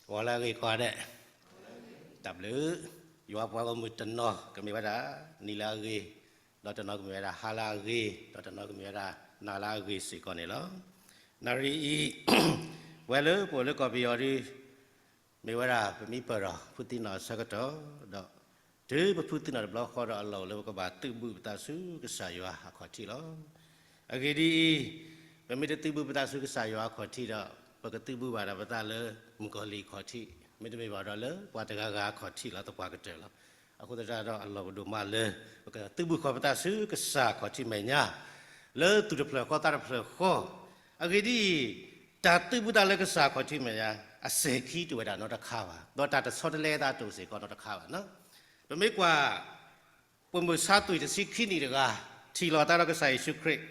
ဂီၤလၢအဂ့ၤကိးဂၤဒဲး, တၢ်ဘျုး, ယွၤပှၤဂီၢ်မုၢ်တနီၤကမ့ၢ်ဝဲဒၣ် နံၤလၢအဂ့ၤ, ဒီးတနီၤကမ့ၢ်ဝဲဒၣ် ဟါလၢအဂ့ၤ, ဒီးတနီၤကမ့ၢ်ဝဲဒၣ် နၤလၢအဂ့ၤစ့ၢ်ကီးန့ၣ်လီၤ. နၣ်ရံၣ်အံၤ ပဝဲလၢပအိၣ်လၢကီၢ်ပယီၤဒီး မ့ၢ်ဝဲဒၣ်ပမံပၢၢ်ဒီး ဖုသံနီၣ်အဆၢကတီၢ်, ဒီး တုၤပဖုသံနီၣ်တဘျီဃီဒီး အလီၢ်အိၣ်လၢပကဘၣ်သုးဘူးပသးဆူကစၢ်ယွၤအခီၣ်ထံးလီၤ. အဂ့ၢ်ဒ်အံၤ, ပမ့ၢ်တသုးဘူးပသးဆူကစၢ်ယွၤအခီၣ်ထံးဒီး ပကသုးဘူးဘၣ်ဒီးပသးလၢမုၣ်ကီၤလံၢ်အခီၣ်ထံး, မ့တမ့ၢ်ဘၣ်ဒီးလၢပှၤတဂၤဂၤအခီၣ်ထံးလီၤ သပှၢ်ကတၢၢ်လီၤ. အဃိသတးဒီးအလီၢ်အိၣ်ဒိၣ်မးလၢ ပကသုးဘူးဃီၤပသးဆူကစၢ်အခီၣ်ထံးမဲာ်ညါ လၢသူၣ်တဖျၢၣ်ဃီသးတဖျၢၣ်ဃီ. အဂ့ၢ်ဒ်အံၤ, တၢ်သုးဘူးသးလၢကစၢ်အခီၣ်ထံးမဲာ်ညါ အစဲၤခံတအိၣ်ဝဲဒၣ်နီတခါဘၣ်, ဒီးတၢ်တဆီတလဲသးတအိၣ်စ့ၢ်ကီးနီတခါဘၣ်. ပမ့ၢ်ကွၢ် ပိာ်မုၣ်ဆါသွံၣ်တဆံခံနံၣ်တဂၤ ထံၣ်လိာ်သးဒီးကစၢ်ယ့ၣ်ၡူးခရံာ်,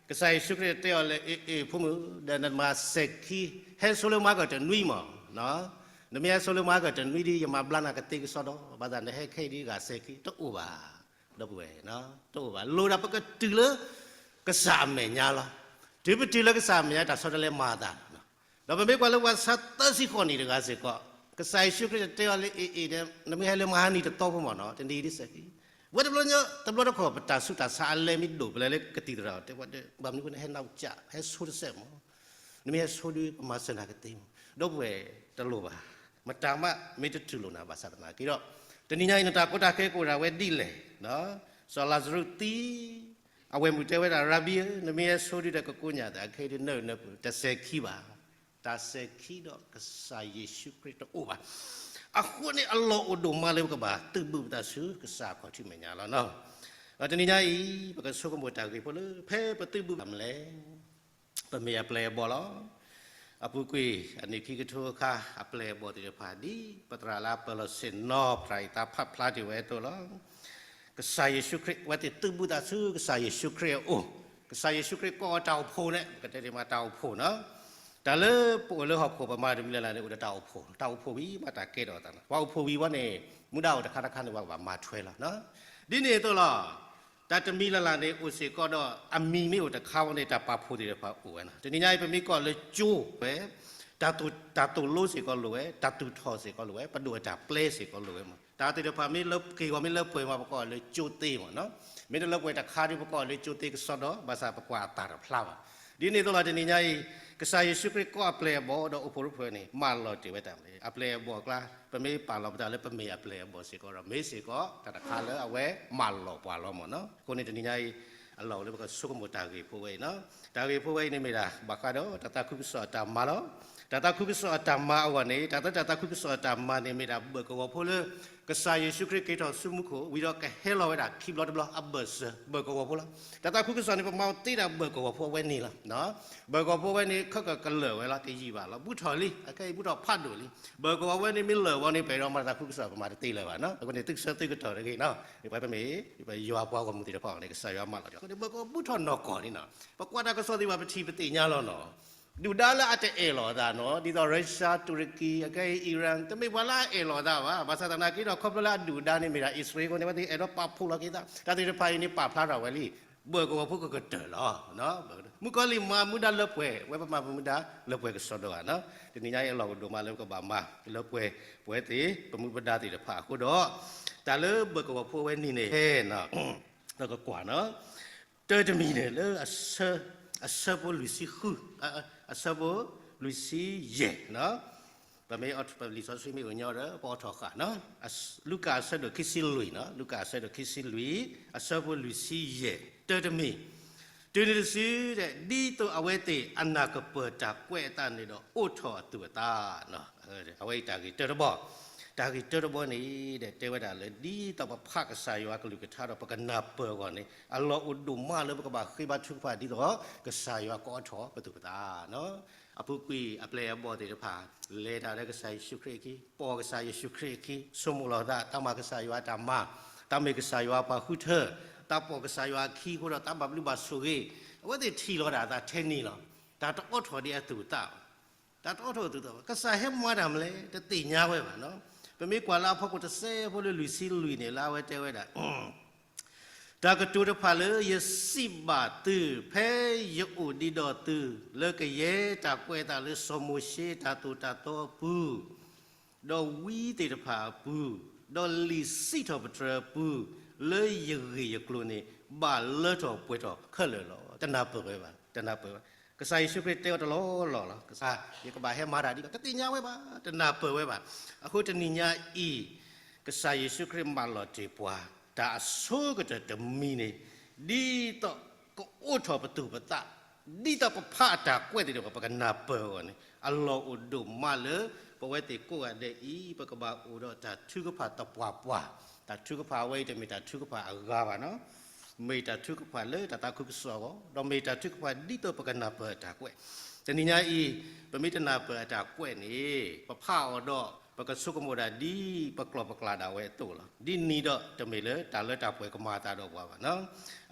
ကစၢ်ယ့ၣ်ၡူးခရံာ်တဲအီၤလၢ အ့ၣ် အ့ၣ် ဖိမုၣ်, ဒီးနမၤစဲၤခံ, ဟဲဆိလၢမါကတနွံမး, နမ့ၢ်ဟဲဆိလၢမါကတနွံဒီး ယမၤဘျါနၤကသ့ကစီဒီ, ဘၣ်ဆၣ်နဟဲခဲအံၤဒီးဂၤစဲၤခံ တအိၣ်ဘၣ်, ဒီပုၢ်ဝဲၢ်, တအိၣ်ဘၣ်, လိၣ်ဒၣ်ပကတုၤလၢ ကစၢ်အမဲာ်ညါလီၤ. တုၤပတုၤလၢကစၢ်အမဲာ်ညါ တၢ်ဆီတလဲမၤအသးလီၤ. ဒီးပမ့ၢ်ကွၢ်လၢပှၤဆါသၢဆံဃိးနံၣ်တဂၤစ့ၢ်ကီး, ကစၢ်ယ့ၣ်ၡူးခရံာ်တဲအီၤလၢ အ့ၣ် အ့ၣ် နမ့ၢ်ဟဲလၢမဟါနံၤတသီဖိမးနီၤ တနံၤဒ်စဲၤခံ, ဝဲတဘျီညါ တဘျီတခီၣ် ပတၢ်ဆူးတၢ်ဆါအလဲမ့ၢ်ဒိၣ်ပလဲလၢကသံၣ်သရၣ်အီၤ တဲဝဲဒၣ် ဘၣ်မနုၤဃိနဟဲနၢ်ကၠး ဟဲဆိတစဲးမး, နမ့ၢ်ဟဲဆိဒီး ပမၤစၢၤနၤကသ့မး, ဒီပုၢ်ဝဲၢ်, တလိၣ်ဘၣ်, မတၤမးမ့ၢ်တတူၢ်လိာ်နၤဘၣ်ဆၣ်သနာ်က့ဒီး, တနံၤညါအံၤ နတၢ်ကီတၢ်ခဲကအိၣ်ဒၣ်ဝဲဒ်လဲၣ်, စီၤလၤစရူးသံ အဝဲၢ်မုၣ်တဲဝဲဒၣ် ရၤဘံဧၢ, နမ့ၢ်ဟဲဆိဒုဒီးကကိညၢ်သး ခဲအံၤဒုးနၢနၢပူၤ တစဲၤခံဘၣ်, တၢ်စဲၤခံဒီးကစၢ်ယ့ၣ်ၡူးခရံာ်တအိၣ်ဘၣ်. အဃိန့ၣ် အလီၢ်အိၣ်ဒိၣ်မးလၢပကဘၣ်သုးဘူးပသးဆူကစၢ်အခီၣ်ထံးမဲာ်ညါလီၤနီၤ. ဒီးတနံၤညါအံၤ ပကဆိကမိၣ်တၢ်ဂ့ၢ်ဖိလၢ ဖဲပသုးဘူးဘၣ်မလဲၣ် ပမ့ၢ်အပျဲၢ်အဘီၣ်လီၤ. အပူၤကွံာ်အနံၣ်ခံကထိအခါ အပျဲၢ်အဘီၣ်သ့ၣ်တဖၣ် ဒ်ပသရၣ်လၢအပၢၢ်လီၤဆ့ၣ်နီၤ ပတၢ်အံၤသးဖးဖျါတ့ၢ်ဝဲအသိးလီၤ. ကစၢ်ယ့ၣ်ၡူးခရံာ် အဝဲသ့ၣ်သုးဘူးသးဆူကစၢ်ယ့ၣ်ၡူးခရံာ်အအိၣ်, ကစၢ်ယ့ၣ်ၡူးခရံာ်ကိးအီၤတၢ်အိၣ်ဖှိၣ်န့ၣ် ပကတဲတ့ၢ်မးတၢ်အိၣ်ဖှိၣ်နီၤ. တၢ်လၢပအိၣ်လၢဟီၣ်ခိၣ်ပမၤတမံၤလၢ်လၢ်န့ၣ် အိၣ်ဒီးတၢ်အိၣ်ဖှိၣ်, တၢ်အိၣ်ဖှိၣ်ဝံၤမးတၢ်ကဲထီၣ်အသးလီၤ. ပှၤအိၣ်ဖှိၣ်ဝံၤဝဲန့ၣ် မူဒါအိၣ်တခါတခါန့ၣ် ပှၤဘၣ်မၤထွဲလီၤ. ဒ်န့ၣ်အသိးလီၤ. တၢ်တမံၤလၢ်လၢ်န့ၣ် အိၣ်စ့ၢ်ကီးဒီး အမံၤမ့ၢ်အိၣ်တခါဝဲန့ၣ် တၢ်ပာ်ဖှိၣ်သ့ၣ်တဖၣ်အိၣ်ဝဲလီၤ. တနံၤညါအံၤ ပမ့ၢ်ကိးလၢကၠိဝဲ တၢ်သိၣ် တၢ်သိၣ်လိစ့ၢ်ကီးလိၣ်ဝဲ, တၢ်သူၣ်ထီၣ်စ့ၢ်ကီးလိၣ်ဝဲ, ပဒိၣ်အတၢ်ပျဲစ့ၢ်ကီးလိၣ်ဝဲမး. တၢ်သ့ၣ်တဖၣ်မ့ၢ်လၢက့ၢ်ဂီၤမ့ၢ်လၢပှဲၤမး ပကိးအီၤလၢကၠိသ့မးနီၤ. မ့ၢ်တလၢပှဲၤတခါဒီး ပကိးအီၤလၢကၠိသ့ကစီဒီ, ဘၣ်ဆၣ်ပကွၢ်အသးတဖျါဘၣ်. ဒ်န့ၣ်အသိးလီၤ တနံၤညါအံၤ ကစၢ်ယ့ၣ်ၡူးခရံာ်ကိးအပျဲၢ်အဘီၣ်ဒီးအိၣ်ဖှိၣ်ရိဖှိၣ်န့ၣ် မၢလီၤတ့ၢ်ဝဲတၢ်မ့ၢ် အပျဲၢ်အဘီၣ်အကျါ, ပမ့ၢ်ပာ်လီၤပသးလၢပမ့ၢ်အပျဲၢ်အဘီၣ်စ့ၢ်ကီးဒီး မ့ၢ်စ့ၢ်ကီးတၢ်တခါလၢအဝဲမၢလီၤပှၤလီၤမးနီၤ. အဃိန့ၣ်တနံၤညါအံၤ အလီၢ်အိၣ်လၢပကဆိကမိၣ်တၢ်ဂ့ၢ်ဖိဝဲအံၤနီၤ. တၢ်ဂ့ၢ်ဖိဝဲအံၤန့ၣ်မ့ၢ်ဒၣ် ဘၣ်ဃးဒီးတၢ်သးခုကစီၣ်အတၢ်မၤလီၤ. တၢ်သးခုကစီၣ်အတၢ်မၤအဂီၢ်န့ၣ် တၢ်သး တၢ်သးခုကစီၣ်အတၢ်မၤန့ၣ်မ့ၢ်ဒၣ် ဘၢၣ်ကဝီၤဖိလၢ ကစၢ်ယ့ၣ်ၡူးခရံာ်က့ၤထီၣ်ဆူမူခိၣ်ဝံၤဒီးကဟဲလီၤဝဲဒၣ်ခံဘျီတဘျီအဘၢၣ်စၢၤ ဘၢၣ်ကဝီၤဖိလီၤ. တၢ်သးခုကစီၣ်န့ၣ် ပမၤအီၤသ့ဒၣ်ဘၢၣ်ကဝီၤဖိအဝဲန့ၣ်လီၤ. ဘၢၣ်ကဝီၤဖိအဝဲန့ၣ် ခဲကကလၢာ်ဝဲလီၤ တယံာ်ဘၣ်လီၤ ဘူးထီၣ်လံ အခဲအံၤဘူးထီၣ်ဖးဒိၣ်လံ. ဘၢၣ်ကဝီၤဝဲန့ၣ်မ့ၢ်လၢာ်ဝဲန့ၣ် ပအဲၣ်ဒိးမၤတၢ်သးခုကစီၣ် ပမၤတသ့လၢၤဘၣ်နီၤ. အဃိန့ၣ် သုကဆၢသုကတီၢ်တဂ့ၤနီၤ. ပမ့ၢ် ပယွၤပှၤဂီၢ်မုၢ်သ့ၣ်တဖၣ်အဂီၢ်န့ၣ် ကစၢ်ယွၤမၢလီၤတ့ၢ်အဃိန့ၣ် ဘၢၣ်ကဝီၤဘူးထီၣ်နီၢ်ကီၢ်န့ၣ်နီၤ. ပကွၢ်တၢ်ကစီၣ်သ့ၣ်တဖၣ် ပထံၣ်ပသ့ၣ်ညါလီၤနီၤ. ဒုၣ်ဒါလၢအတအဲၣ်လီၤအသးနီၤ ဒ်သိး Russia Turkey အခဲအံၤ Iran တမ့ၢ်ပှၤလၢအအဲၣ်လီၤအသးဘၣ်. ဘၣ်ဆၣ်သနာ်က့ဒီး ခီဖျိလၢအဒုၣ်အဒါန့ၣ်မ့ၢ်ဒၣ် အံၣ်စရ့လးအဃိန့ၣ် အဝဲသ့ၣ်အဲၣ်ဒိးပာ်ဖှိၣ်လီၤက့ၤသး တၢ်သ့ၣ်တဖၣ်အံၤန့ၣ် ပာ်ဖျါထီၣ်ဝဲလံ. ဘၢၣ်ကဝီၤဖိကကတၢၢ်လီၤ. မုၣ်ကီၤလံၢ်မၤမူဒါလၢပှဲၤ ဝဲပမၤမူဒါလၢပှဲၤကစီဒီဧါနီၤ. တနံၤညါအံၤအလီၢ်အိၣ်ဒိၣ်မးလၢပကဘၣ်မၤလၢပှဲၤ ပဝဲသ့ၣ် ပမူပဒါသ့ၣ်တဖၣ်အဃိဒီး တၢ်လၢဘၢၣ်ကဝီၤဖိအဝဲန့ၣ်န့ၣ် ပကကွၢ်နီၤ တၢတမံၤန့ၣ်လၢ အဆၢဖိလွံၢ်ဆံဃု အဆၢဖိလွံၢ်ဆံယဲၢ်နီၤ. ပမ့ၢ် ပလံာ်စီဆှံမ့ၢ်အိၣ်ညီဒီး ပအိးထီၣ်ဃာ်နီၤ. လူၤကၣ်အဆၢဒိၣ်ခံဆံလွံၢ်နီၤ, လူၤကၣ်အဆၢဒိၣ်ခံဆံလွံၢ် အဆၢဖိလွံၢ်ဆံယဲၢ်, တၢတမံၤ, တုၤနုၤတစုဒီး ဒ်သိးအဝဲသ့ၣ်အနၢ်ကပၢၢ်တၢ်ကွဲးအသးန့ၣ်ဒီး အိးထီၣ်အသူၣ်အသး အဝဲအံၤတၢ်ဂ့ၢ်တၢတဘီ, တၢ်ဂ့ၢ်တၢတဘီန့ၣ်ဒီး တဲဝဲဒၣ်လၢ ဒ်သိးပဖးကစၢ်ယွၤအကလုၢ်ကထါဒီး ပကနၢ်ပၢၢ်အဂီၢ်န့ၣ် အလီၢ်အိၣ်ဒိၣ်မးလၢပကဘၣ်ဃ့ဘါထုကဖၣ်ဒ်သိး ကစၢ်ယွၤကအိးထီၣ်ပသူၣ်ပသးနီၤ. အပူၤကွံာ်အပျဲၢ်အဘီၣ်သ့ၣ်တဖၣ် လဲၤတၢ်လၢကစၢ်ယ့ၣ်ၡူးခရံာ်အခံ, ပိာ်ကစၢ်ယ့ၣ်ၡူးခရံာ်အခံ, ဆိကမိၣ်လီၤသး တၢ်မၤကစၢ်ယွၤအတၢ်မၤ, တၢ်မ့ၢ်ကစၢ်ယွၤအပှၤဃုထၢ, တၢ်ပိာ်ကစၢ်ယွၤအခံအဃိဒီး တၢ်ဘၣ်ဘျုးဘၣ်ဆိၣ်ဂ့ၤ, အဝဲသ့ၣ်ထံၣ်လီၤဒၣ်အသးထဲန့ၣ်လီၤ. တၢ်တအိးထီၣ်ဒံးအသူၣ်အသးဘၣ်. တၢ်တအိးထီၣ်အသူၣ်အသးဘၣ်. ကစၢ်ဟဲမၤတၢ်မနုၤလဲၣ် တသ့ၣ်ညါဝဲဘၣ်နီၤ. ပမ့ၢ်ကွၢ်လၢအဖီခိၣ်တစဲးဖိလၢလွံၢ်ဆံလွံၢ်န့ၣ် လၢအဝဲတဲဝဲဒၣ် တၢ်ကတိၤတဖၣ်လၢယစံးဘၣ်သု ဖဲယအိၣ်ဒံးဒီးသု လၢကယဲၢ်တၢ်ကွဲးအသးလၢစီၤမိၤၡ့တၢ်သိၣ်တၢ်သီအပူၤ, ဒီးဝံသ့ၣ်တဖၣ်အပူၤ, ဒီးလံာ်စံးထီၣ်ပတြၢၤအပူၤ, လၢယဂ့ၢ်ယကျိၤန့ၣ် ဘၣ်လၢထီၣ်ပှဲၤထီၣ်ခဲလၢာ်လီၤ. တနၢ်ပၢၢ်ဝဲဘၣ်, တနၢ်ပၢၢ်ဝဲ. ကစၢ်ယ့ၣ်ၡူးခရံာ်တဲအီၤတလီၢ်လီၢ်လီၤ. ကစၢ်, ယကဘၣ်ဟဲမၤတၢ်ဒ်လဲၣ်, တသ့ၣ်ညါဝဲဘၣ်, တနၢ်ပၢၢ်ဝဲဘၣ်. အဃိတနံၤညါအံၤ, ကစၢ်ယ့ၣ်ၡူးခရံာ်မၢလီၤတ့ၢ်ပှၤ တၢ်အဆိကတၢၢ်တမံၤန့ၣ်, ဒ်သိးကအိးထီၣ်ပသူၣ်ပသး, ဒ်သိးပဖးအတၢ်ကွဲးသ့ၣ်တဖၣ် ပကနၢ်ပၢၢ်အီၤန့ၣ် အလီၢ်အိၣ်ဒိၣ်မးလၢ ပဝဲသ့ၣ်ကိးဂၤဒဲးအံၤ ပကဘၣ်အိၣ်ဒီးတၢ်ထုကဖၣ်သပှၢ်ပှၢ်, တၢ်ထုကဖၣ်အဝဲအံၤတမ့ၢ်တၢ်ထုကဖၣ်အဂၤဘၣ်နီၤ, မ့ၢ်တၢ်ထုကဖၣ်လၢတၢ်သးခုကစီၣ်အဂီၢ်, ဒီးမ့ၢ်တၢ်ထုကဖၣ်ဒ်သိးပကနၢ်ပၢၢ်အတၢ်ကွဲး. တနံၤညါအံၤ, ပမ့ၢ်တနၢ်ပၢၢ်အတၢ်ကွဲးန့ၣ်, ပဖးအီၤဒီး ပကဆိကမိၣ်ဒၣ်ဒ်ပကျီၢ်ပကျါဒၣ်ဝဲအသိးလီၤ. ဒ်န့ၣ်ဒီး တမ့ၢ်လၢတၢ်လၢတၢ်ပှဲၤကမၤအသးဒီးပှၤဘၣ်နီၤ.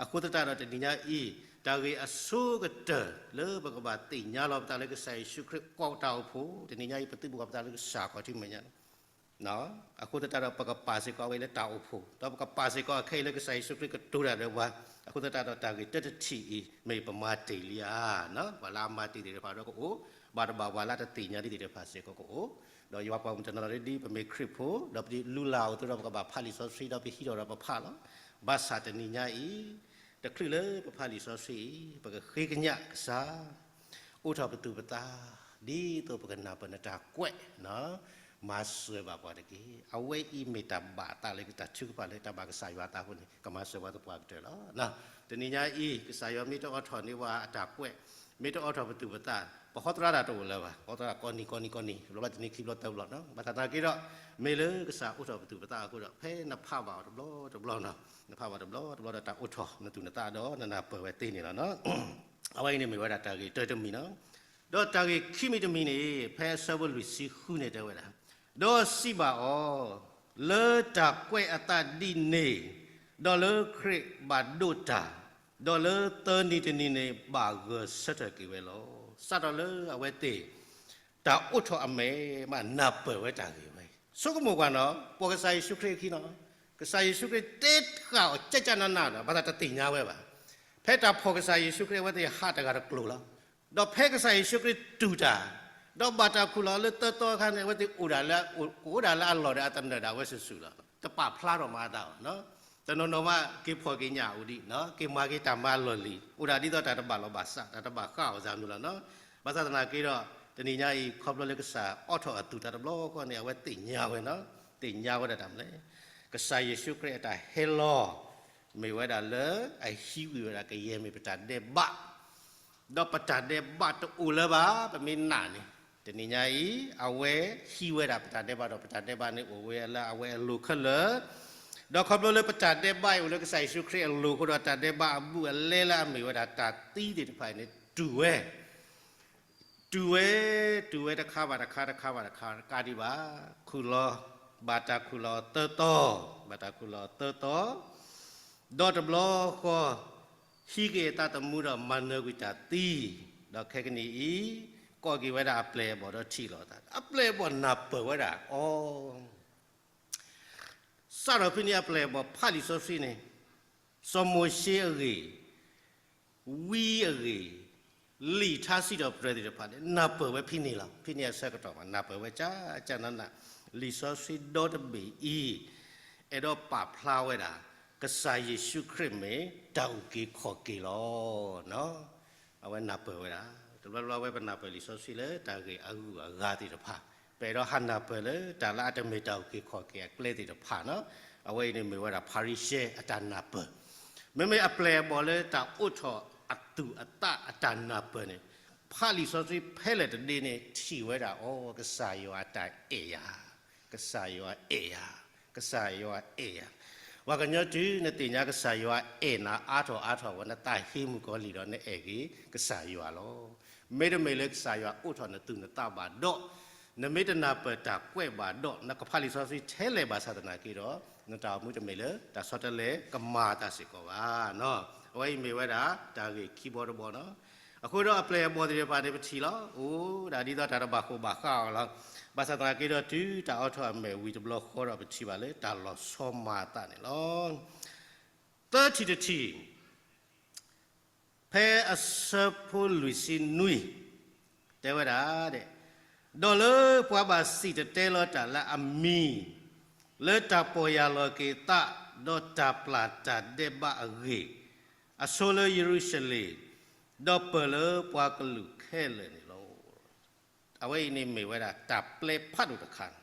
အဃိသတးဒီးတနံၤညါအံၤ, တၢ်ဂ့ၢ်အဆိကတၢၢ်လၢပကဘၣ်သ့ၣ်ညါလီၤပသးလၢကစၢ်ယ့ၣ်ၡူးခရံာ်ကိးတၢ်အိၣ်ဖှိၣ်, တနံၤညါအံၤ ပသုးဘူးကီၢ်ပသးလၢကစၢ်ခီၣ်ထံးမဲာ်ညါ အဃိသတးဒီး ပကပာ်စ့ၢ်ကီးအဝဲလၢတၢ်အိၣ်ဖှိၣ်, ဒီးပကပာ်စ့ၢ်ကီးအခဲအံၤလၢကစၢ်ယ့ၣ်ၡူးခရံာ်ကတိၤတၢ်ဒီးပှၤ, အဃိသတးဒီးတၢ်ဂ့ၢ်တၢတထံၣ်အံၤ မ့ၢ်ပမၤတ့ၢ်လံဧါ, ပှၤလၢအမၤတ့ၢ်သ့ၣ်တဖၣ်ဒီးကအိၣ်, ဘၣ်တဘၣ်ပှၤလၢတသ့ၣ်ညါဒံးသ့ၣ်တဖၣ်စ့ၢ်ကီးကအိၣ်, ဒီးယွၤပှၤမုၢ်တနီၤလီၤဒ်ပမ့ၢ်ခရံာ်ဖိ, ဒီးပလုၢ်လၢ်အီၤအသိးဒီးပကဘၣ်ဖးလံာ်စီဆှံဒီးပဟံးထီၣ်ဒီးပဖးလီၤ. ဘၣ်ဆၣ်တနံၤညါအံၤ, တချုးလၢပဖးလံာ်စီဆှံအံၤ ပကဃ့ကညးကစၢ် အိးထီၣ်ပသူၣ်ပသး, ဒ်သိးပကနၢ်ပၢၢ်နတၢ်ကွဲး, မၤစၢၤဘၣ်ပှၤတက့ၢ်. အဝဲအံၤမ့ၢ်တၢ်ဘၣ်အသးလၢတၢ်ထုကဖၣ်လၢတၢ်ဘၣ်ကစၢ်ယွၤအသးအဃိန့ၣ် ကမၤစၢၤပှၤသပှၢ်ကတၢၢ်လီၤ. တနံၤညါအံၤ ကစၢ်ယွၤမ့ၢ်တအိးထီၣ်န့ၢ်ပှၤအတၢ်ကွဲး, မ့ၢ်တအိးထီၣ်ပသူၣ်ပသး, ပဟီသရၣ်တၢ်တအိၣ်လၢၤဘၣ်, ဟီသရၣ်ကိးနံၤကိးနံၤကိးနံၤ, တဘျီတနံၤခံဘျီသၢဘျီနီၤ. ဘၣ်ဆၣ်သနာ်က့ဒီး, မ့ၢ်လၢကစၢ်အိးထီၣ်ပသူၣ်ပသးအဃိဒီး ဖဲနဖးဘၣ်အီၤတဘျီတဘျီနီၤ, နဖးဘၣ်တဘျီတဘျီဒီးတၢ်အိးထီၣ်နသူၣ်နသးဒီးနနၢ်ပၢၢ်ဝဲသ့န့ၣ်လီၤ. အဝဲအံၤန့ၣ်မ့ၢ်ဝဲဒၣ်တၢ်ဂ့ၢ်တၢတမံၤနီၤ. ဒီးတၢ်ဂ့ၢ်ခံမံၤတမံၤန့ၣ် ဖဲအဆၢဖိလွံၢ်ဆံဃုန့ၣ်တဲဝဲဒၣ်, ဒီးစံးဘၣ်အီၤ, လၢတၢ်ကွဲးအသးဒ်န့ၣ်, ဒီးလၢခရံာ်ဘၣ်ဒိးတၢ်, ဒီးလၢသၢနံၤတနံၤန့ၣ် ဘၣ်ဂၢၢ်ဆၢထၢၣ်က့ၤဝဲလီၤ. စးထီၣ်လၢအဝဲသ့ၣ် တၢ်အိးထီၣ်အမဲာ်ဘၣ်နၢ်ပၢၢ်ဝဲတၢ်ဂ့ၢ်ဝဲ, ဆိကမိၣ်ကွၢ်နီၤ, ပိာ်ကစၢ်ယ့ၣ်ၡူးခရံာ်အခံနီၤ, ကစၢ်ယ့ၣ်ၡူးခရံာ်တဲဃာ်အီၤကၠၢ်ကၠၢ်နးနးဒီး ဘၣ်ဆၣ်တသ့ၣ်ညါဝဲဘၣ်. ဖဲတၢ်ဖီၣ်ကစၢ်ယ့ၣ်ၡူးခရံာ်အဝဲသ့ၣ်ဟးတဂၤတကျိၤလီၤ. ဒီးဖဲကစၢ်ယ့ၣ်ၡူးခရံာ်တူၢ်တၢ်, ဒီးဘၣ်တၢ်ခူၣ်လီၤလၢသၢသီအခါန့ၣ် အဝဲသ့ၣ်အိၣ်ဒၣ်လၢ, ကအိၣ်ဒၣ်လၢအလီၢ်ဒီးအသနၢၣ်ဒၣ်ဝဲစုာ်စုာ်လီၤ. တပာ်ဖျါထီၣ်မၤအသးဘၣ်. တနီၤနီၤမး က့ၤဖီၣ်က့ၤညၣ်အိၣ်ဒံး, က့ၤမၤက့ၤတၢ်မၤအလီၢ်လံၤ, အိၣ်ဒၣ်ဒ်သိးတၢ်တဘၣ်လီၢ်ဘၣ်စး, တၢ်တဘၣ်ဃးအီၤစၢ်မနုၤလီၤနီၤ. ဘၣ်ဆၣ်သနာ်က့ဒီး, တနံၤညါအံၤ ခီဖျိလၢကစၢ်အိးထီၣ်အသူၣ်တၢ်တဘျီဃီန့ၣ် အဝဲသ့ၣ်ညါဝဲနီၤ, သ့ၣ်ညါဝဲဒၣ်တၢ်မနုၤလဲၣ်. ကစၢ်ယ့ၣ်ၡူးခရံာ်အတၢ်ဟဲလီၤ မ့ၢ်ဝဲဒၣ်လၢအဟံးဝံၤဝဲဒၣ်ကယဲၢ်မ့ၢ်ပတၢ်ဒဲးဘး, ဒီးပတၢ်ဒဲးဘးတအိၣ်လၢၤဘၣ် ပမ့ၢ်နာ်န့ၣ်, တနံၤညါအံၤ အဝဲဟံးဝဲဒၣ်ပတၢ်ဒဲးဘးဒီး ပတၢ်ဒဲးဘးန့ၣ်အိၣ်ဝဲလၢအဝဲအလိၤခဲလၢာ်, ဒီးခီဖျိလၢပတၢ်ဒဲးဘးအံၤအိၣ်လၢကစၢ်ယ့ၣ်ၡူးခရံာ်အလိၤအဃိဒီး တၢ်ဒဲးဘးအဘူးအလဲလၢအမ့ၢ်ဝဲဒၣ်တၢ်သံသ့ၣ်တဖၣ်အံၤန့ၣ် တူၢ်ဝဲ တူၢ်ဝဲ, တူၢ်ဝဲတခါဘၣ်တခါ တခါဘၣ်တခါ တကးဒံးဘၣ်, ခူၣ်လီၤ, ဘၣ်တၢ်ခူၣ်လီၤအီၤသၢသီ, ဘၣ်တၢ်ခူၣ်လီၤအီၤသၢသီ, ဒီးတဘျီဃီ ဟံးက့ၤအသးသမူဒီးမၤနၢၤကွံာ်တၢ်သံ, ဒီးခဲကနံၣ်အံၤ ကိးက့ၤဝဲဒၣ်အပျဲၢ်အဘီၣ်ဒီးထံၣ်လိာ်သး, အပျဲၢ်အဘီၣ်နၢ်ပၢၢ်ဝဲဒၣ်အီၤ စးထီၣ်ဖဲန့ၣ်အပျဲၢ်အဘီၣ်ဖးလံာ်စီဆှံန့ၣ်, စီၤမိၤၡ့အဂ့ၢ်, ဝံအဂ့ၢ်, လံာ်ထါစံးထီၣ်ပတြၢၤသ့ၣ်တဖၣ်န့ၣ် နၢ်ပၢၢ်ဝဲဖဲန့ၣ်လီၤ. ဖဲန့ၣ်အဆၢကတီၢ်မး နၢ်ပၢၢ်ဝဲကၠၢ်ကၠၢ်နးနး, လံာ်စီဆှံဒီတဘ့ၣ်အံၤ အဲၣ်ဒိးပာ်ဖျါဝဲဒၣ် ကစၢ်ယ့ၣ်ၡူးခရံာ်မ့ၢ်တၢ်အုၣ်က့ၤခီၣ်က့ၤလီၤ. အဝဲနၢ်ပၢၢ်ဝဲဒၣ်, တဘျီဘျီဝဲပနၢ်ပၢၢ်လံာ်စီဆှံလၢတၢ်ဂ့ၢ်အဂုၤအဂၤသ့ၣ်တဖၣ်, ပအဲၣ်ဒိးဟးနၢ်ပၢၢ်လၢတၢ်လၢအတမ့ၢ်တၢ်အုၣ်က့ၤခီၣ်က့ၤအကျဲသ့ၣ်တဖၣ်နီၤ. အဝဲအံၤန့ၣ်မ့ၢ်ဝဲဒၣ်ဖၤရံၤၡဲအတၢ်နၢ်ပၢၢ်, မ့မ့ၢ်အပျဲၢ်အဘီၣ်လၢတၢ်အိးထီၣ်အသူၣ်အသးအတၢ်နၢ်ပၢၢ်န့ၣ်, ဖးလံာ်စီဆှံဖဲလဲၣ်တဒ့န့ၣ် ထံၣ်ဝဲဒၣ်အီၤ ကစၢ်ယွၤအတၢ်အဲၣ်ယၤ, ကစၢ်ယွၤအဲၣ်ယၤ, ကစၢ်ယွၤအဲၣ်ယၤ. ပှၤကညီတုၤနသ့ၣ်ညါကစၢ်ယွၤအဲၣ်နၤအါထီၣ်အါထီၣ်ဝဲ နသးဟ့မုၢ်ကီၤလံၢ်ဒီးနအဲၣ်က့ၤကစၢ်ယွၤလီၤ. မ့တမ့ၢ်လၢကစၢ်ယွၤအိးထီၣ်နသူၣ်နသးဘၣ်ဒီး, နမ့ၢ်တနၢ်ပၢၢ်တၢ်ကွဲးဘၣ်ဒီး နကဖးလံာ်စီဆှံထဲလဲၣ်ဘၣ်ဆၣ်သနာ်က့ဒီး, နတၢ်အိၣ်မူတမ့ၢ်လၢတၢ်ဆီတလဲကမၤအသးစ့ၢ်ကီးဘၣ်နီၤ. အဝဲအံၤမ့ၢ်ဝဲဒၣ်တၢ်ဂ့ၢ်ခံဘီတဘီနီၤ. အဃိဒီးအပျဲၢ်အဘီၣ်သ့ၣ်တဖၣ်န့ၣ် ပထံၣ်လီၤ, အိၣ်ဒၣ်ဒ်သိးတၢ်တဘၣ်ဃိဘၣ်ဃးအီၤလီၤ. ဘၣ်ဆၣ်သနာ်က့ဒီးတုၤတၢ်အိးထီၣ်အမဲာ်ဝံၤတဘျီဃီဒီး ပထံၣ်ဘၣ်လၢတၢ်လီၤဆီမၤအသးန့ၣ်လီၤ. သၢထံၣ်တထံၣ်, ဖဲအဆၢဖိလွံၢ်ဆံနွံ, တဲဝဲဒၣ်ဒဲး, ဒီးလၢပှၤဘၣ်စံၣ်တဲၤတဲလီၤတၢ်လၢအမံၤ, လၢတၢ်ပီၢ်ယၢ်လီၤက့ၤသး, ဒီးတၢ်ပျၢ်တၢ်ဒဲးဘးအဂ့ၢ်, အဆိလၢယရူၤၡလ့ၣ်, ဒီးပၢၢ်လၢပှၤကလုာ်ခဲလၢာ်န့ၣ်လီၤ. အဝဲအံၤန့ၣ်မ့ၢ်ဝဲဒၣ်တၢ်ပျဲဖးဒိၣ်တခါန့ၣ်,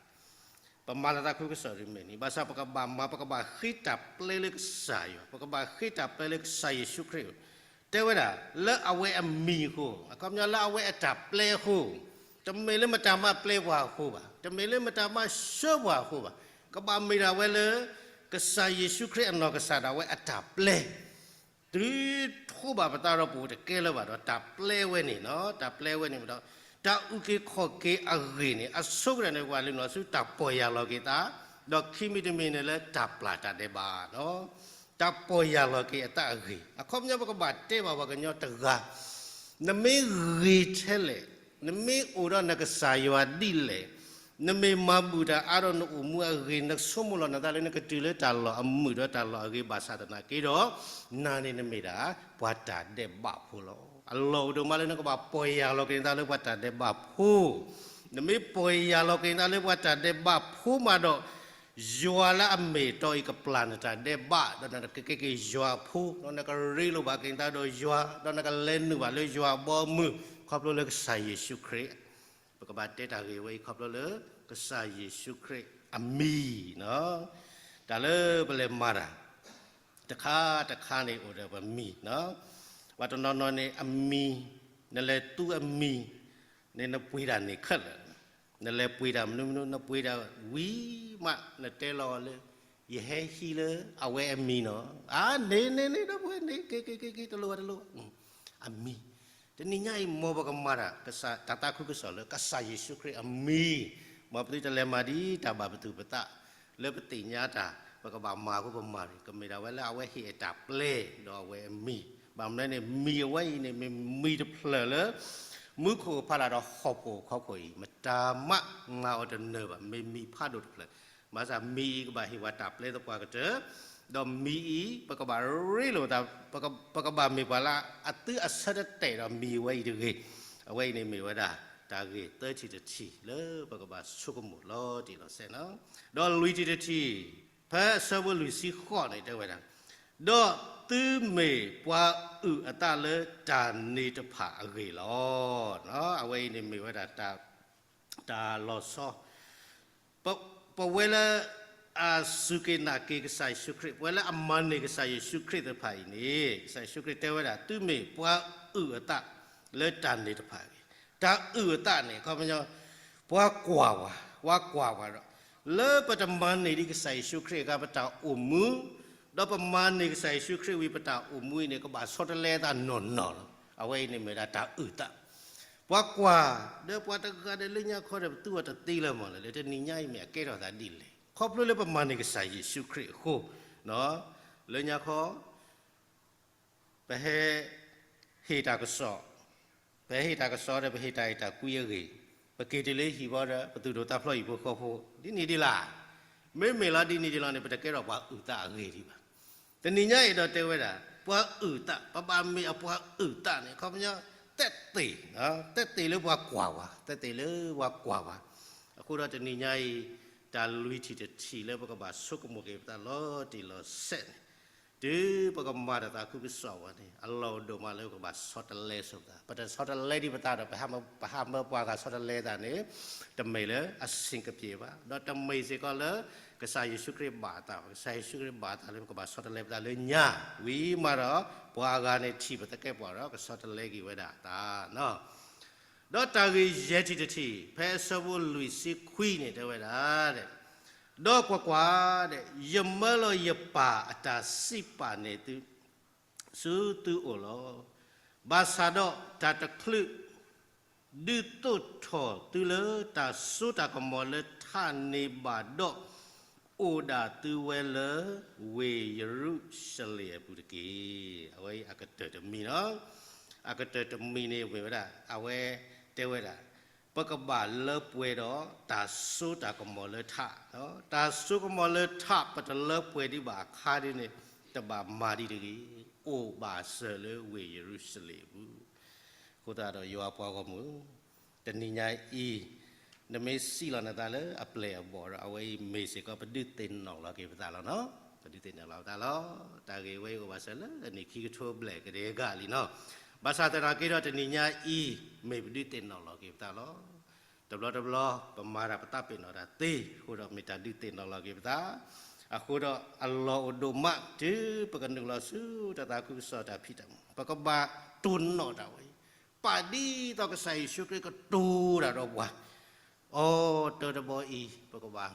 ပမၤလီၤသးခုကစီၣ်ဒ်မ့ၢ်န့ၣ်, ဘၣ်ဆၣ်ပကဘၣ်မၤ ပကဘၣ်ဃ့တၢ်ပျဲလၢကစၢ်ယွၤ, ပကဘၣ်ဃ့တၢ်ပျဲလၢကစၢ်ယ့ၣ်ၡူးခရံာ်, တဲဝဲဒၣ် လၢအဝဲအမံၤအဃိ, အခီပညီလၢအဝဲအတၢ်ပျဲအဃိ, တမ့ၢ်လၢမတၤမးပျဲပှၤအဃိဘၣ်, တမ့ၢ်လၢမတၤမးဆှၢပှၤအဃိဘၣ်, ကဘၣ်မ့ၢ်ဒၣ်ဝဲလၢ ကစၢ်ယ့ၣ်ၡူးခရံာ်အနီၢ်ကစၢ်ဒၣ်ဝဲအတၢ်ပျဲ တုၤထိးဘၣ်ပသးဒီးပအိၣ်တကဲလၢၤဘၣ်ဒီး တၢ်ပျဲဝဲန့ၣ်, တၢ်ပျဲဝဲန့ၣ်ဒီး တၢ်အုၣ်က့ၤခီၣ်က့ၤအဂ့ၢ်န့ၣ် အဆိကတၢၢ်န့ၣ် ပှၤလုၢ်နီၢ်ဆူတၢ်ပီၢ်ယၢ်လီၤက့ၤသး, ဒီးခံမံၤတမံၤန့ၣ်လၢတၢ်ပျၢ်တၢ်ဒဲးဘး, တၢ်ပီၢ်ယၢ်လီၤက့ၤအသးအဂ့ၢ်, အခီပညီပကဘၣ်တဲဘၣ်ပှၤကညီတဂၤ, နမ့ၢ်ဂ့ၤထဲလဲၣ်, နမ့ၢ်အိၣ်ဒီးနကစၢ်ယွၤဒ်လဲၣ်, နမ့ၢ်မၤဘူၣ်တၢ်အါဒီးနအိၣ်မူအဂ့ၢ်, နဆိကမိၣ်လီၤနသးလၢနကတုၤလၢတၢ်လီၢ်အမုာ်ဒီးတၢ်လီၢ်အဂ့ၤဘၣ်ဆၣ်သနာ်က့ဒီး, နၤန့ၣ်နမ့ၢ်ဒၣ် ပှၤတၢ်ဒဲးဘးဖိလီၤ. အလီၢ်အိၣ်ဒိၣ်မးလၢနကဘၣ်ပီၢ်ယၢ်လီၤက့ၤနသးလၢပှၤတၢ်ဒဲးဘးဖိ, နမ့ၢ်ပီၢ်ယၢ်လီၤက့ၤနသးလၢပှၤတၢ်ဒဲးဘးဖိမးဒီး, ယွၤလၢအမ့ၢ်အတီအံၤကပျၢ်နတၢ်ဒဲးဘး, ဒီးနကကဲက့ၤယွၤအဖိ, ဒီးနကရ့လိာ်ဘၣ်က့ၤနသးဒီးယွၤ, ဒီးနကလဲၤနုာ်ဘၣ်လၢယွၤအဘီအမုၢ်, ခီဖျိလၢကစၢ်ယ့ၣ်ၡူးခရံာ်, ပကဘၣ်တဲတၢ်ဂ့ၢ်ဝဲအံၤခီဖျိလၢ ကစၢ်ယ့ၣ်ၡူးခရံာ်အမံၤ, တၢ်လၢပလဲၤမၤတၢ် တခါတခါန့ၣ်အိၣ်ဒီးပမံၤ, ပှၤတနီၤနီၤန့ၣ်အမံၤ, နလဲၤသူအမံၤန့ၣ် နပှ့ၤတၢ်န့ၣ်ခဲလၢာ်, နလဲၤပှ့ၤတၢ်မနုၤမနုၤ နပှ့ၤတၢ်ဝံၤမး နတဲလီၤလၢ ယဟဲဟံးလၢအဝဲအမံၤနီၤ, အါန့ၣ်န့ၣ်န့ၣ် ဒီပုၢ်ဝဲၢ်န့ၣ် က့ၤက့ၤက့ၤက့ၤ တလိၣ်ဘၣ်တလိၣ်ဘၣ်, အမံၤ, တနံၤညါအံၤ မ်ပကမၤတၢ် တၢ်သးခုကစီၣ်လၢ ကစၢ်ယ့ၣ်ၡူးခရံာ်အမံၤ, မ်ပသုတလဲၤမၤဒ်တၢ်ဘၣ်ပသူၣ်ပသး လၢပသ့ၣ်ညါတၢ် ပကဘၣ်မၤအဃိပမၤန့ၣ် ကမ့ၢ်ဒၣ်ဝဲလၢအဝဲဟ့ၣ်အတၢ်ပျဲ ဒီးအဝဲအမံၤ, ဘၣ်မနုၤန့ၣ် မံၤအဝဲအံၤန့ၣ် မ့ၢ်မံၤတဖျၢၣ်လၢ မူခိၣ်ဖးလာ်ဒီးဟီၣ်ခိၣ်ခီခိၣ်အံၤ မတၤမးမၤအီၤတနၢၤဘၣ်, မ့ၢ်မံၤဖးဒိၣ်တဖျၢၣ်, ဘၣ်ဆၣ်မံၤအံၤကဘၣ်ဟ့ၣ်ပှၤတၢ်ပျဲသပှၢ်ကတၢၢ်, ဒီးမံၤအံၤ ပကဘၣ်ရ့လိာ်သး, ပကဘၣ်မ့ၢ်ပှၤလၢအသုးအဆၢတတဲာ်ဒီးမံၤအဝဲအံၤတဂ့ၤ, အဝဲအံၤန့ၣ်မ့ၢ်ဝဲဒၣ် တၢ်ဂ့ၢ်သၢထံၣ်တထံၣ်လၢပကဘၣ်ဆိကမိၣ်လီၤတံၢ်လီၤဆဲးန့ၣ်, ဒီးလွံၢ်ထံၣ်တထံၣ်, ဖဲအဆၢဖိလွံၢ်ဆံဃိးန့ၣ်တဲဝဲဒၣ်, ဒီးသုမ့ၢ်ပှၤအုၣ်အသးလၢတၢ်န့ၣ်တဖၣ်အဂ့ၢ်လီၤ. အဝဲအံၤန့ၣ်မ့ၢ်ဝဲဒၣ် တၢ်လီၤဆီ ပဝဲလၢ အစူၢ်က့ၤနာ်က့ၤကစၢ်ယ့ၣ်ၡူးခရံာ်, ပဝဲလၢအမၤန့ၢ်ကစၢ်ယ့ၣ်ၡူးခရံာ်သ့ၣ်တဖၣ်အံၤန့ၣ် ကစၢ်ယ့ၣ်ၡူးခရံာ်တဲဝဲဒၣ် သုမ့ၢ်ပှၤအုၣ်အသးလၢတၢ်န့ၣ်တဖၣ်အဂ့ၢ်, တၢ်အုၣ်အသးန့ၣ် အခီပညီ ပှၤကွၢ်ဝဲ, ပှၤကွၢ်ဝဲဒီး လၢပတမၤန့ၢ်ဒံးကစၢ်ယ့ၣ်ၡူးခရံာ်အခါ ပတၢ်အိၣ်မူ, ဒီးပမၤန့ၢ်ကစၢ်ယ့ၣ်ၡူးခရံာ်ဝံၤ ပတၢ်အိၣ်မူအံၤန့ၣ် ကဘၣ်ဆီတလဲသးနီၢ်နီၢ်လီၤ. အဝဲအံၤန့ၣ်မ့ၢ်ဒၣ်တၢ်အုၣ်သး ပှၤကွၢ်, ဒီးပှၤတဂၤဒီးလၢညါခီဒီး ပသူအီၤတသ့လၢၤမးလၢ လၢတနံၤညါအံၤမ့ၢ်အကဲထီၣ်သးဒ်လဲၣ် ခီဖျိလၢပမၤန့ၢ်ကစၢ်ယ့ၣ်ၡူးခရံာ်အဃိ, လၢညါခီ ပဟဲ ဟ့ၣ်တၢ်ကစီၣ်, ပဟဲဟ့ၣ်တၢ်ကစီၣ်ဒီး ပဟ့ၣ်တၢ်အဲၣ်တၢ်ကွံအဂ့ၢ်, ပက့ၤတုၤလၢဟံၣ်ဘီဒီး ပသူၣ်ဒိၣ်သးဖျိးဟံၣ်ဖိဃီဖိ ဒ်န့ၣ်ဒ်လဲၣ်. မ့မ့ၢ်လီၤဒ်န့ၣ်ဒ်လဲၣ်န့ၣ် ပတကဲထီၣ်ပှၤအုၣ်သးအဂ့ၢ်ဒံးဘၣ်. တနံၤညါအံၤဒီးတဲဝဲဒၣ် ပှၤအုၣ်သး, ပဘၣ်မ့ၢ်အပှၤအုၣ်သးန့ၣ် အခီပညီ သက်သေ, သက်သေလၢပှၤကွၢ်ဝဲ, သက်သေလၢပှၤကွၢ်ဝဲ. အဃိဒီးတနံၤညါအံၤ တၢ်လွံၢ်ထံၣ်တထံၣ်လၢပကဘၣ်ဆိကမိၣ်က့ၤပသးလီၤတံၢ်လီၤဆဲးန့ၣ်, တုၤပကမၤတၢ်သးခုကစီၣ်ဝဲန့ၣ် အလီၢ်အိၣ်ဒိၣ်မးလၢပကဘၣ်ဆီတလဲဆိပသး, ပတဆီတလဲဒံးပသးဒီး ပဟးမၢပှၤဂၤဆီတလဲသးန့ၣ် တမ့ၢ်လၢအဆ့ၣ်ကပျ့ၤဘၣ်, ဒီးတမ့ၢ်စ့ၢ်ကီးလၢ ကစၢ်ယ့ၣ်ၡူးခရံာ်ဘၣ်အသးဘၣ်. ကစၢ်ယ့ၣ်ၡူးခရံာ်ဘၣ်အသးလၢပကဘၣ်ဆီတလဲပသးလၢညါ, ဝံၤမးဒီး ပှၤအဂၤန့ၣ်ထံၣ်ပသကဲပှၤဒီး ကဆီတလဲက့ၤဝဲဒၣ်အသးန့ၣ်. ဒီးတၢ်ဂ့ၢ်ယဲၢ်ထံၣ်တထံၣ် ဖဲအဆၢဖိလွံၢ်ဆံခွံန့ၣ်တဲဝဲဒၣ်, ဒီးကွၢ်ကွၢ်, ယမၢလီၤယပၢ်အတၢ်စံးပာ်န့ၢ်သု ဆူသုအိၣ်လီၤ. ဘၣ်ဆၣ်ဒီးတၢ်တချုး ဒုးသိးထီၣ်သုလၢတၢ်စိတၢ်ကမီၤလၢထးန့ၣ်ဘၣ်ဒီး, အိၣ်ဒၣ်သုဝဲလၢဝ့ၢ်ယရူၤၡလ့ၣ်အပူၤတက့ၢ်. အဝဲအံၤအကတၢၢ်တမံၤန့ၣ်, အကတၢၢ်တမံၤန့ၣ်မ့ၢ်ဝဲဒၣ် အဝဲတဲဝဲဒၣ် ပကဘၣ်လၢပှဲၤဒီးတၢ်စိတၢ်ကမီၤလၢထး, တၢ်စိကမီၤလၢထး ပတလၢပှဲၤဒံးဘၣ်အခါဒ်န့ၣ် တဘၣ်မၤဒံးတဂ့ၤ, အိၣ်ဘၣ်စၢၤလၢဝ့ၢ်ယရူၤၡလ့ၣ်အပူၤ. အဃိသတးဒီးယွၤပှၤဂီၢ်မုၢ်, တနံၤညါအံၤ နမ့ၢ်စံးလီၤနသးလၢအပျဲၢ်အဘီၣ်ဒီး အဝဲအံၤမ့ၢ်စ့ၢ်ကီး ပဒုးသ့ၣ်နီၣ်လီၤက့ၤပသးလီၤနီၤ. ပဒုးသ့ၣ်နီၣ်လီၤပသးလီၤ. တၢ်ဂ့ၢ်ဝဲအံၤအိၣ်ဘၣ်စၢၤလၢ နံၣ်ခံကထိဘျဲၣ်ကဒဲကလံနီၤ. ဘၣ်ဆၣ်သနာ်က့ဒီး တနံၤညါအံၤ မ့ၢ်ပဒုးသ့ၣ်နီၣ်လီၤက့ၤပသးလီၤ. တဘျီတဘျီ ပမၤတၢ်ပသးပ့ၤနီၣ်တၢ်သ့အဃိဒီး မ့ၢ်တၢ်ဒုးသ့ၣ်နီၣ်လီၤက့ၤပသး, အဃိဒီးအလီၢ်အိၣ်ဒိၣ်မး တုၤပကနုာ်လီၤဆူတၢ်သးခုကစီၣ်တၢ်ဖံးတၢ်မၤ ပကဘၣ်တိၢ်နီၣ်တၢ်ဝဲအံၤ, ပာ်ဒ်သိးကစၢ်ယ့ၣ်ၡူးခရံာ်ကတိၤတၢ်ဒီးပှၤ, အိ တၢတဘီအံၤ ပကဘၣ်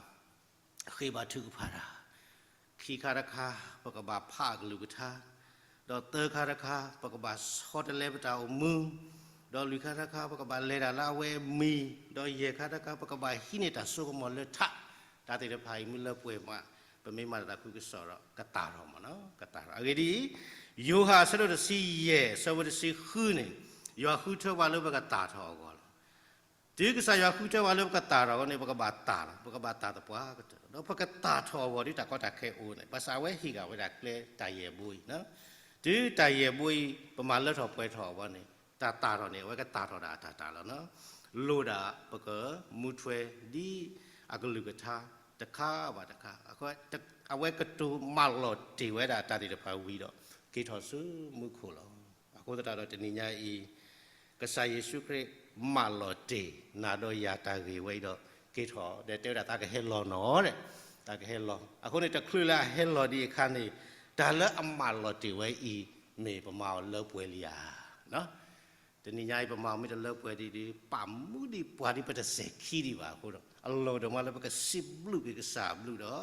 ဃ့ဘါထုကဖၣ်တၢ်, ခံခါတခါ ပကဘၣ်ဖးအကလုၢ်ကထါ, ဒီးသၢခါတခါ ပကဘၣ်ဆီတလဲပတၢ်အိၣ်မူ, ဒီးလွံၢ်ခါတခါ ပကဘၣ်လဲၤတၢ်လၢအဝဲအမံၤ, ဒီးယဲၢ်ခါတခါ ပကဘၣ်ဟံးန့ၢ်တၢ်စိကမီၤလၢထး, တၢ်သ့ၣ်တဖၣ်အံၤမ့ၢ်လၢပှဲၤမး, ပမ့ၢ်မၤတၢ်သးခုကစီၣ်ဒီး ကသၣ်ထီၣ်မးနီၤ, ကသၣ်ထီၣ်. အဂ့ၢ်ဒ်အံၤ, ယိၤဟၣ်အဆၢဒိၣ်တဆံယဲၢ် အဆၢဖိတဆံဃုန့ၣ်, ယွၤဃုထၢပှၤလၢပကသၣ်ထီၣ်အဂီၢ်လီၤ. တုၤကစၢ်ယွၤဃုထၢပှၤလၢပကသၣ်ထီၣ်အဂီၢ်န့ၣ် ပကဘၣ်သၣ်လီၤ, ပကဘၣ်သၣ်သပှၢ်ကတၢၢ်လီၤ. ဒီးပကသၣ်ထီၣ်အဂီၢ် ဒ်တၢ်ကီတၢ်ခဲအိၣ်န့ၣ် ဘၣ်ဆၣ်အဝဲဟ့ၣ်က့ၤဝဲဒၣ်ကျဲတၢ်ယဲၢ်ဘိအံၤ, တုၤတၢ်ယဲၢ်ဘိအံၤ ပမၤလၢထီၣ်ပှဲၤထီၣ်အဂီၢ်န့ၣ် တၢ်သၣ်ထီၣ်န့ၣ် အဝဲကသၣ်ထီၣ်ဒၣ်အတၢ်တၢ်လီၤနီၤ. လိၣ်ဒၣ်ပကမူထွဲဒ်အကလုၢ်ကထါတခါဘၣ်တခါ, အဝဲကတိၤမၤလီၤတ့ၢ်ဝဲဒၣ်တၢ်သ့ၣ်တဖၣ်ဝံၤဒီး က့ၤထီၣ်ဆူမူခိၣ်လီၤ. အဃိသတးဒီးတနံၤညါအံၤ ကစၢ်ယ့ၣ်ၡူးခရံာ်မၢလီၤတ့ၢ်နၤဒီးယၤတၢ်ဂ့ၢ်ဝဲအံၤဒီး က့ၤထီၣ်ဒီးတဲဝဲဒၣ်သးကဟဲလီၤနီၤဒီး, သးကဟဲလီၤ. အဃိန့ၣ် တချုးလၢအဟဲလီၤဒံးအခါန့ၣ် တၢ်လၢအမၢလီၤတ့ၢ်ဝဲအံၤ မ့ၢ်ပမၤအီၤလၢပှဲၤလံဧါ. တနံၤညါအံၤ ပမၤအီၤမ့ၢ်တလၢပှဲၤဒံးဒီး ပာ်မူဒံးပှၤဒ်ပတစဲးခံဒံးဘၣ်အဃိဒီး အလီၢ်ဒိၣ်မးလၢပကစံးဘျုးက့ၤကစၢ်အဘျုးဒီး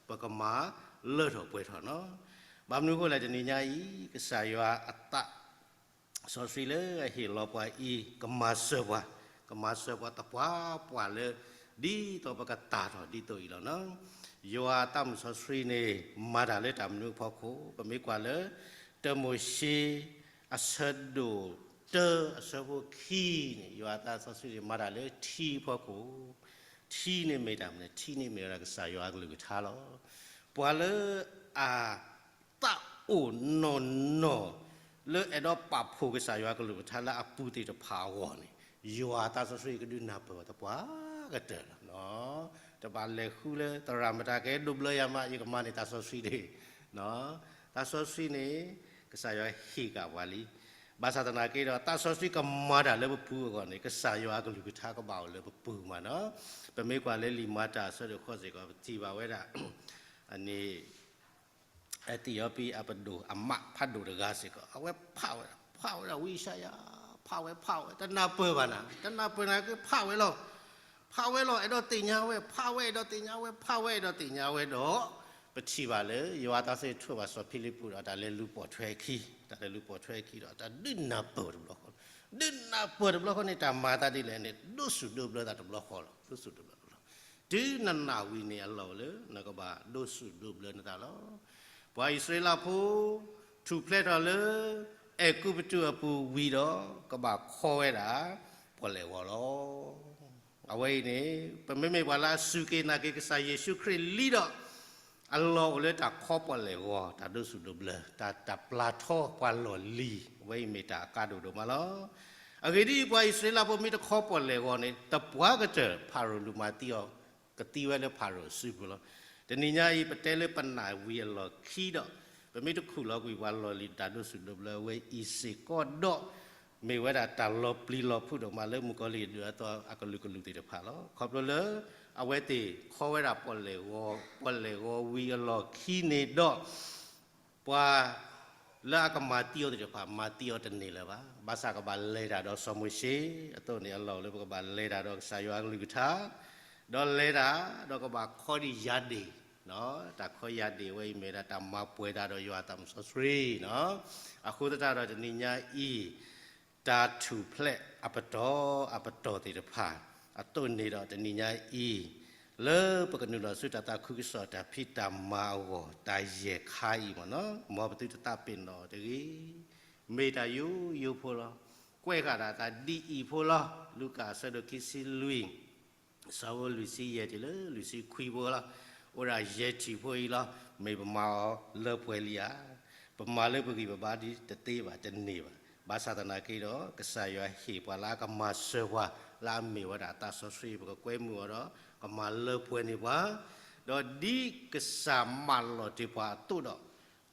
ပကမၤလၢထီၣ်ပှဲၤထီၣ်နီၤ. ဘၣ်မနုၤအဃိလဲၣ် တနံၤညါအံၤ ကစၢ်ယွၤအသး စီဆှံလၢအဟ့ၣ်လီၤပှၤအံၤ ကမၤစၢၤပှၤ, ကမၤစၢၤပှၤသပှၢ်ပှၢ်လၢ ဒ်သိးပကသၣ်ထီၣ်ဒ်သိးအံၤလီၤနီၤ. ယွၤအသးမုၣ်စီဆှံန့ၣ် မၤတၢ်လၢတၢ်မနုၤအဖီခိၣ် ပမ့ၢ်ကွၢ်လၢ တၢမိၤၡ့ အဆၢဒိၣ်တၢ အဆၢဖိခံန့ၣ် ယွၤအသးစီဆှံန့ၣ် မၤတၢ်လၢထံအဖီခိၣ်, ထံန့ၣ်မ့ၢ်တၢ်မနုၤလဲၣ်, ထံန့ၣ်မ့ၢ်ဝဲဒၣ်ကစၢ်ယွၤအကလုၢ်ကထါလီၤ. ပှၤလၢအ သးအိၣ်နီၢ်နီၢ် လၢအဲၣ်ဒိးပာ်ဖှိၣ်ကစၢ်ယွၤကလုၢ်ကထါလၢအပူၤသ့ၣ်တဖၣ်အဂီၢ်န့ၣ် ယွၤအသးစီဆှံကဒုးနၢ်ပၢၢ်သပှၢ်ကတၢၢ်လီၤ. တဘၣ်လဲၤဃုလၢသရၣ်မတၤကဟဲဒိးဘျၢယၤမး ယကမၤန့ၢ်သးစီဆှံတဂ့ၤ. သးစီဆှံန့ၣ် ကစၢ်ယွၤဟ့ၣ်က့ၤပှၤလံ. ဘၣ်ဆၣ်သနာ်က့ဒီး သးစီဆှံကမၤတၢ်လၢပပူၤအဂီၢ်န့ၣ် ကစၢ်ယွၤအကလုၢ်ကထါကဘၣ်အိၣ်လၢပပူၤမးနီၤ. ပမ့ၢ်ကွၢ်လၢလံာ်မၤတၢ်အဆၢဒိၣ်ဃိးစ့ၢ်ကီး ပထံၣ်ဘၣ်ဝဲဒၣ် အန့ၣ် အသံၣ်အီပံအပဒိၣ်အမး ဖးဒိၣ်တဂၤစ့ၢ်ကီး အဝဲဖးဝဲဒၣ် ဖးဝဲဒၣ်ဝံယၡါယၤ ဖးဝဲ ဖးဝဲ တနၢ်ပၢၢ်ဘၣ်နၤ တနၢ်ပၢၢ်နၤက့ ဖးဝဲလီၤ. ဖးဝဲလီၤ အဲၣ်ဒိးသ့ၣ်ညါဝဲ ဖးဝဲအဲၣ်ဒိးသ့ၣ်ညါဝဲ ဖးဝဲအဲၣ်ဒိးသ့ၣ်ညါဝဲဒီး ပထံၣ်ဘၣ်လၢ ယွၤအသးစီဆှံထိးဘၣ်စီၤဖံလံးပူးဒီး တၢ်လဲၤလူၤပိာ်ထွဲခံ တၢ်လဲၤလူၤပိာ်ထွဲခံဒီး တၢ်ဒုးနၢ်ပၢၢ်တဘျီဃီ ဒုးနၢ်ပၢၢ်တဘျီဃီန့ၣ် တၢ်မၤအသးဒ်လဲၣ်န့ၣ် ဒိးဆူၣ်ဒိးဘျၢသးတဘျီဃီလီၤ. ဒိးဆူၣ်ဒိးဘျၢတဘျီ တုၤနနၢ်ဝံၤန့ၣ်အလီၢ်လၢ နကဘၣ်ဒိးဆူၣ်ဒိးဘျၢနသးလီၤ. ပှၤအံၣ်စရ့လးဖိ ထူၣ်ဖျဲးထီၣ်လၢ အဲၤကူပတူးအပူၤဝံၤဒီး ကဘၣ်ခီဝဲဒၣ် ပီၣ်လဲၣ်ဂီၤလီၤ. အဝဲအံၤန့ၣ် ပမ့မ့ၢ်ပှၤလၢအစူၢ်က့ၤနာ်က့ၤကစၢ်ယ့ၣ်ၡူးခရံာ်လံဒီး အလီၢ်အိၣ်လၢတၢ်ခီပီၣ်လဲၣ်ဂီၤ တၢ်ဒိးဆူၣ်ဒိးဘျၢ တၢ် တၢ်ပျၢ်ထီပှၤလီၢ်လံၤ အဝဲအံၤမ့ၢ်တၢ်အကါဒိၣ်ဒိၣ်မးလီၤ. အဂ့ၢ်ဒ်အံၤ ပှၤအံၣ်စရ့လးဖိမ့ၢ်တခီပီၣ်လဲၣ်ဂီၤန့ၣ် သပှၢ်ကတၢၢ် ဖၤရိၤလူၤမၤသံအီၤ ကသံဝဲလၢဖၤရိၤအစုပူၤလီၤ. တနံၤညါအံၤ ပတဲလၢပနာ်ဝံၤအလီၢ်ခံဒီး ပမ့ၢ်တခူၣ်လီၤကွံာ်ပှၤလီၢ်လံၤတၢ်ဒိးဆူၣ်ဒိးဘျၢဝဲအံၤစ့ၢ်ကီးဒီး မ့ၢ်ဝဲဒၣ်တၢ်လီၤပျံၤလီၤဖုးဒိၣ်မးလၢမုၣ်ကီၤလံၢ်အဒုးအသီအကလုာ်ကလုာ်သ့ၣ်တဖၣ်လီၤ. ခီဖျိလၢ အဝဲသ့ၣ်ခီဝဲဒၣ်ပီၣ်လဲၣ်ဂီၤ ပီၣ်လဲၣ်ဂီၤဝံၤအလီၢ်ခံန့ၣ်ဒီး ပှၤလၢအကမၤသံအီၤသ့ၣ်တဖၣ် မၤသံအီၤတန့ၢ်လၢၤဘၣ်. ဘၣ်ဆၣ်ကဘၣ်လဲၤတၢ်ဒီးစီၤမိၤၡ့ အသိးန့ၣ်အလီၢ်လၢပကဘၣ်လဲၤတၢ်ဒီးကစၢ်ယွၤအကလုၢ်ကထါ ဒီးလဲၤတၢ် ဒီးကဘၣ်ခီဒံးယၤဒ့ၣ်, တၢ်ခီယၤဒ့ၣ်ဝဲအံၤမ့ၢ်ဝဲဒၣ်တၢ်မၤပှဲၤတၢ်ဒီးယွၤအသးစီဆှံနီၤ. အဃိသတးဒီးတနံၤညါအံၤ တၢ်ထူၣ်ဖျဲးအပတီၢ်အပတီၢ်သ့ၣ်တဖၣ် အသိးန့ၣ်ဒီးတနံၤညါအံၤ လၢပကနုာ်လီၤဆူတၢ်သးခုကစီၣ်တၢ်ဖံးတၢ်မၤအဂီၢ် တၢ်ယဲၢ်ခါအံၤမ့ၢ်နီၤ မ်ပသုတသးပ့ၤနီၣ်တဂ့ၤ. မ့ၢ်တၢ်ယိယိဖိလီၤ. ကွဲးဃာ်ဒၣ်သးဒ်အံၤဖိလီၤ. လူၤကၣ်အဆၢဒိၣ်ခံဆံလွံၢ် ဆၢဖိလွံၢ်ဆံယဲၢ်တုၤလၢလွံၢ်ဆံခွံဖိလီၤ. အိၣ်ဒၣ်ယဲၢ်ထံၣ်ဖိအံၤလီၤ. မ့ၢ်ပမၤအီၤလၢပှဲၤလံဧါ. ပမၤလၢပဂံၢ်ပဘါဒ်တသ့ဘၣ်တန့ၢ်ဘၣ်. ဘၣ်ဆၣ်သနာ်က့ဒီး ကစၢ်ယွၤဟ့ၣ်ပှၤလၢအကမၤစၢၤပှၤ လၢအမ့ၢ်ဝဲဒၣ်သးစီဆှံ ပကကွဲမုာ်အီၤဒီး ကမၤလၢပှဲၤန့ၢ်ပှၤ, ဒီးဒ်ကစၢ်မၢလီၤတ့ၢ်ပှၤအသိးဒီး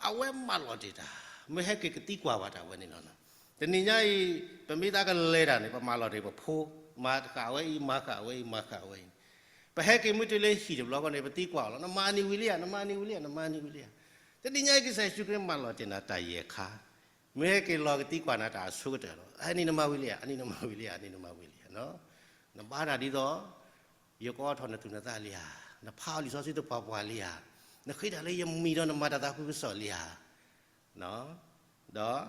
အဝဲမၢလီၤတ့ၢ်တၢ်, မ့ၢ်ဟဲက့ၤကသံကွၢ်ဘၣ်တၢ်ဝဲန့ၣ်လီၤ. တနံၤညါအံၤ ပမ့ၢ်သးကလဲၤတၢ်န့ၣ် ပမၢလီၤတ့ၢ်ပဖိ, မၤဃာ်ဝဲအံၤ မၤဃာ်ဝဲအံၤ မၤဃာ်ဝဲအံၤ, ပဟဲက့ၤမုၢ်တုၤလၢဟံၣ်တဘျီဃီန့ၣ် ပသံကွၢ်အီၤလီၤ, နမၤအနံၤဝံၤလံဧါ, နမၤအနံၤဝံၤလံဧါ, နမၤအနံၤဝံၤလံဧါ. တနံၤညါအံၤ ကစၢ်ယ့ၣ်ၡူးခရံာ်မၢလီၤတ့ၢ်နၤတၢ်ယဲၢ်ခါ, မ့ၢ်ဟဲက့ၤလီၤကသံကွၢ်နၤတၢ်အဆိကတၢၢ်လီၤ. အနံၤနမၤဝံၤလံဧါ, အနံၤနမၤဝံၤလံဧါ, အနံၤနမၤဝံၤလံဧါ. နဘါတၢ်ဒ်သိး ယကအီၣ်ထီၣ်နသူၣ်နသးလံဧါ, နဖးအီၤလံာ်စီဆှံသပှၢ်ပှၢ်လံဧါ, နဃ့တၢ်လၢယမံၤဒီးနမၤတၢ်သးခုကစီၣ်လံဧါ, ဒီး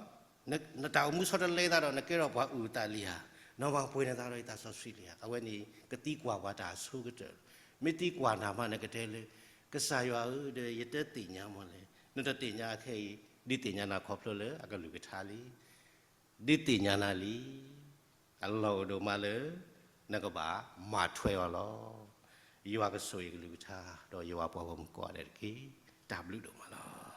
နတၢ်အိၣ်မူဆီတလဲသးဒီး နကဲထီၣ်ပှၤအုၣ်အသးလံဧါ, နမၤပှဲၤနသးဒီးယသးစီဆှံလံဧါ. အဝဲန့ၣ် ကသံကွၢ်ပှၤတၢ်အဆိကတၢၢ်လီၤ. မ့ၢ်သံကွၢ်နၤမး နကတဲလၢ ကစၢ်ယွၤဧၢ, ဒီးယတသ့ၣ်ညါမးလဲၣ်. နတသ့ၣ်ညါအခဲအံၤ ဒုးသ့ၣ်ညါနၤခီဖျိလၢအကလုၢ်ကထါလံ. ဒုးသ့ၣ်ညါနၤလံ. အလီၢ်အိၣ်ဒိၣ်မးလၢ နကဘၣ်မၤထွဲအီၤလီၤ. ယွၤကဆိၣ်ဂ့ၤကလုၢ်ကထါ ဒီးယွၤပှၤဂီၢ်မုၢ်ကိးဂၤဒဲးတက့ၢ်. တၢ်ဘျုးဒိၣ်မးလီၤ.